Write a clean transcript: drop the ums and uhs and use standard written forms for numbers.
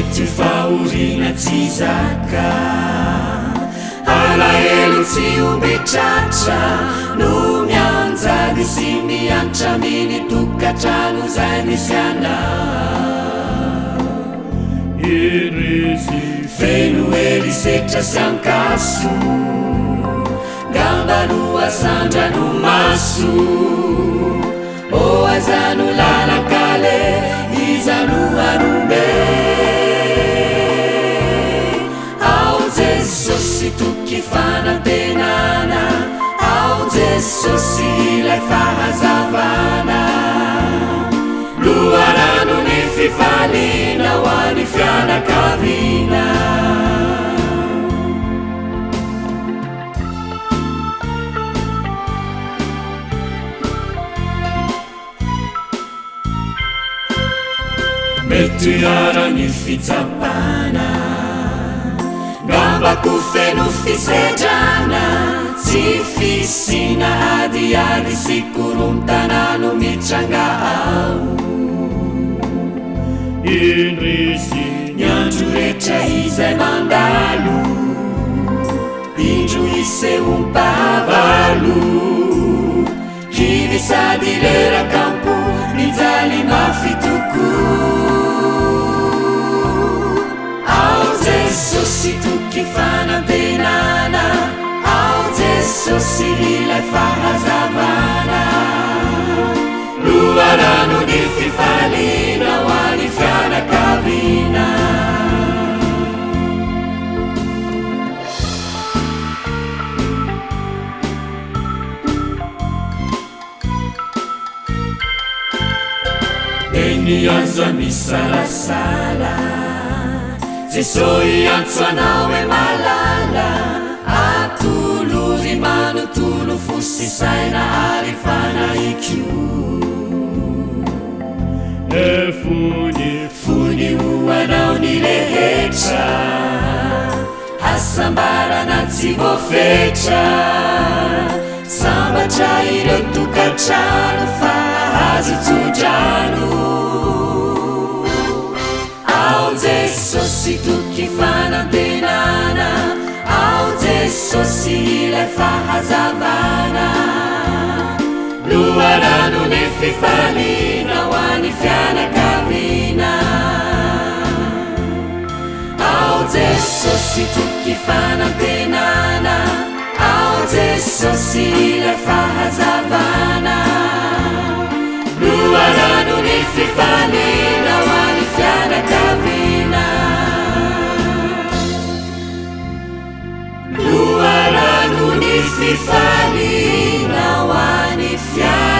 Mety ho fahoriana tsy zaka, alahelo tsy omby tratra no mianjady sy miantra amin'ny tokantrano izay misy anao. Indrisy. Feno herisetra sy ankaso, ngamba no asandranomaso. O aiza no lalan-kale, iza no hanome? Ao Jesosy toky fanantenana, ao Jesosy ilay fahazavana. Loharanon'ny fifaliana ho an'ny fianakaviana. Mety hiharan'ny fitsapana, ngamba koa feno fisedrana, tsy fisiana adiady sy korontana no mitranga ao. Indrisy. Ny andro rehetra izay mandalo. Indro hisehoam-pahavalo, kivy sady reraka am-po, mijaly mafy tokoa. Ao Jesosy toky fanantenana, ao Jesosy ilay fahazavana. Loharanon'ny fifaliana ho an'ny fianakaviana. Eny aza misalasala, Jeso hiantso anao hoe malala, atolory manontolo fo sy saina ary fanahy koa. E fony. Fony ho anao ny rehetra, hasambarana tsy voafetra. Sambatra ireo tokantrano fa hahazo tso-drano. Ao Jesosy toky fanantenana, ao Jesosy ilay fahazavana. Loharanon'ny fifaliana ho an'ny fianakaviana. Ao Jesosy toky fanantenana, ao Jesosy ilay fahazavana. Loharanon'ny fifaliana ho an'ny fianakaviana. Loharanon'ny fifaliana ho an'ny fianakaviana.